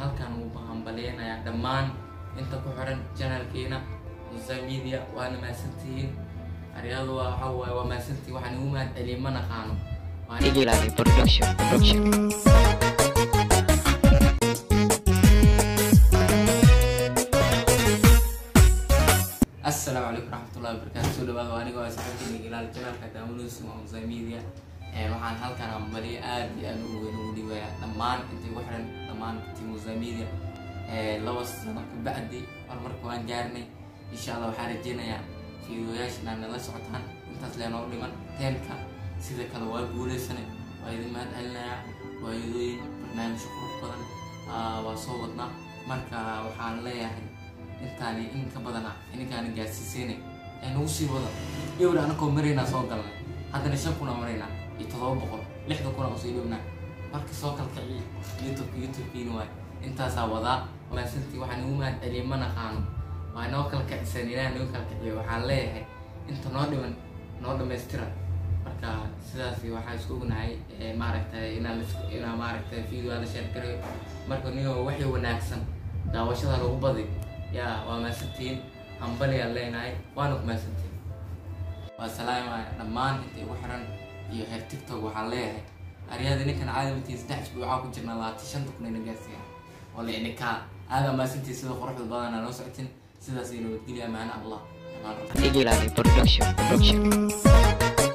Halkan ugu hambaleynayaa dhammaan inta ku xiran channelkeena Musa Media. Waana mahadsantihiin aryadu, waa waxa waaye, waa mahadsantihiin. Waxaan igu mahad celiyay ma naqaano. Igilani Production Production. Assalaamu calaykum raxmatullahi wabarakaatu. Soo dhawaada, waa anigoo ah saaxiibkeyga Ilaal, channelka daawanaysa waa Musa Media. Waxaan halkan hambaliyo aad iyo aad ugu weyn ugu dhiibayaa dhammaan inta igu xiran, dhammaan team Musa Media. 2 sano ka bacdi horumarka waan gaarnay, insha Allah. Waxaan rajeynayaa fiidiyoyaasha inaad nala socotaan. Intaas leenoo dhiman 10K-ka, sida kale waa guuleysanay. Waa idin mahad celinayaa. Waayadooyin barnaamijyo qurux badan waa soo wadnaa. Marka waxaan leeyahay intaani in ka badana ininkaana gaarsiiseynay ee nagu sii wada dhowr. Anakoo maraynaa soo galnay, haddana 5000 aa maraynaa iyo 700, 60,000 aa usii dhownaa. Marka soo kalkiciy YouTube, YouTube-kiina waay. Intaasaa wadaa maasantii. Waxaan igu mahad celiyay ma naqaano. Waa noo kala kicisan, Ilaah noo kala kiciyo. Waxaan leeyahay inta noo dhiman noo dhammaystira. Marka sidaas waxaan isku ognahay, maaragtay, inaa maaragtay video la share gareeyo. Marka niyo waxay wanaagsan daawashada lagu badi yaa. Waa mahadsantihiin, hambaliyaan leenahay, waana ku mahadsantihiin. Waa salaamaya dhammaan inta igu xiran iyo heer TikTok. Waxaan leeyahay aryaada ninkan caadi matiin. 3 isbuucaa ku jirna, 25,000 ina gaarsiiya oo la inikaa. Aada mahadsantihiin sida quruxda badanaa noo socotin. Sidaas iyo nabadgelya, amaana Allah, amaan. Igilani Production Production.